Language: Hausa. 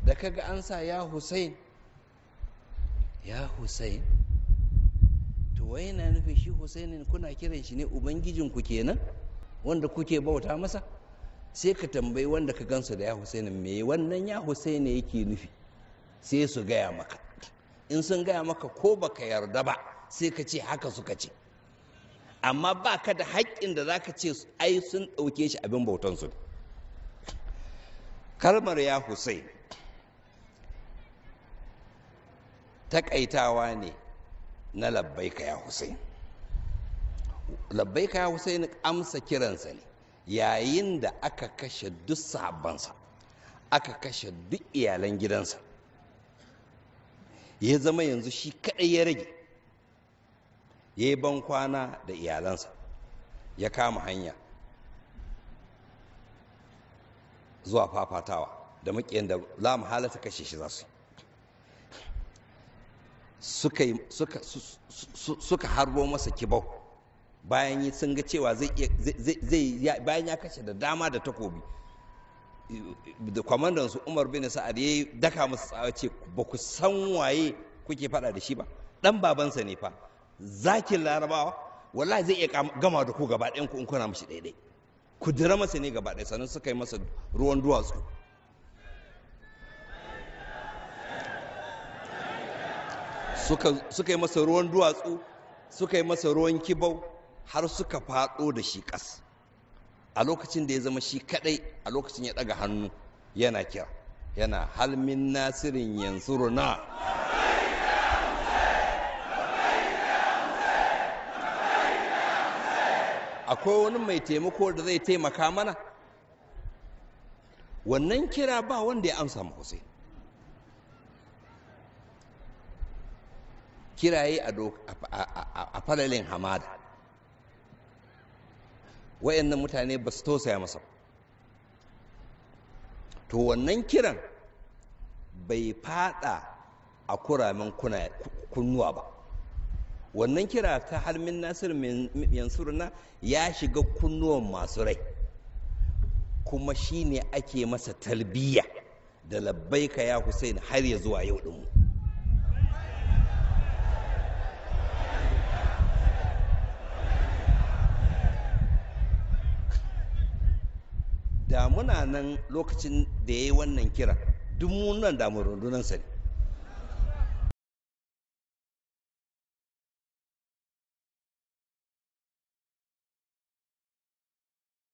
Da kaga an sa ya Hussein, ya Hussein, to wai yana nufin shi Husainin kuna kiran shi ne ubangijinku kenan wanda kuke bauta masa? Sai ka tambayi wanda ka gansu da ya Husainin, me wannan ya Husaini yake nufi? Sai su gaya maka. In sun gaya maka ko baka yarda ba, sai ka ce haka suka ce. Amma ba ka da haƙƙin da za ka ce ai sun ɗauke shi abin bautansu. Kalmar ya Hussein taƙaitawa ne na labbaika ya Hussein. Labbaika ya Hussein amsa kiransa ne yayin da aka kashe duk sahabbansa, aka kashe duk iyalan gidansa, ya zama yanzu shi kaɗai ya rage. Ya yi bankwana da iyalansa, ya kama hanya zuwa fafatawa da maƙiyan da la mahalata kashe shi za su suka harbo masa kibau. Bayan sun ga cewa zai bayan ya kashe da dama da takobi, da kwamandan su Umar bin Sa'ad ya daka masa tsawa, ce ba ku san waye kuke fada da shi ba, dan babansa ne fa, zakin Larabawa, wallahi zai iya gama da ku gaba ɗayan ku in kuna mishi daidai, ku dira masa ne gaba ɗaya. Sannan suka yi masa ruwan duwatsu. Suka yi masa ruwan duwatsu, suka yi masa ruwan kibau, har suka faɗo da shi ƙas. A lokacin da ya zama shi kaɗai, a lokacin ya ɗaga hannu yana kira, yana halmin nasirin yansuruna. Akwai wani mai taimako da zai taimaka mana? Wannan kira ba wanda ya amsa ma Hussein. Kiraye a falalin hamada, wayannan mutane ba su tausaya masa. To wannan kiran bai fada a kuramin kunnuwa ba. Wannan kira ta halmin nasir yansurna ya shiga kunnuwan masu rai, kuma shi ne ake masa talbiya da labbaika ya Hussein har ya zuwa yau ɗinmu. Da muna nan lokacin da ya yi wannan kira, duk munan da mu rundunansa ne.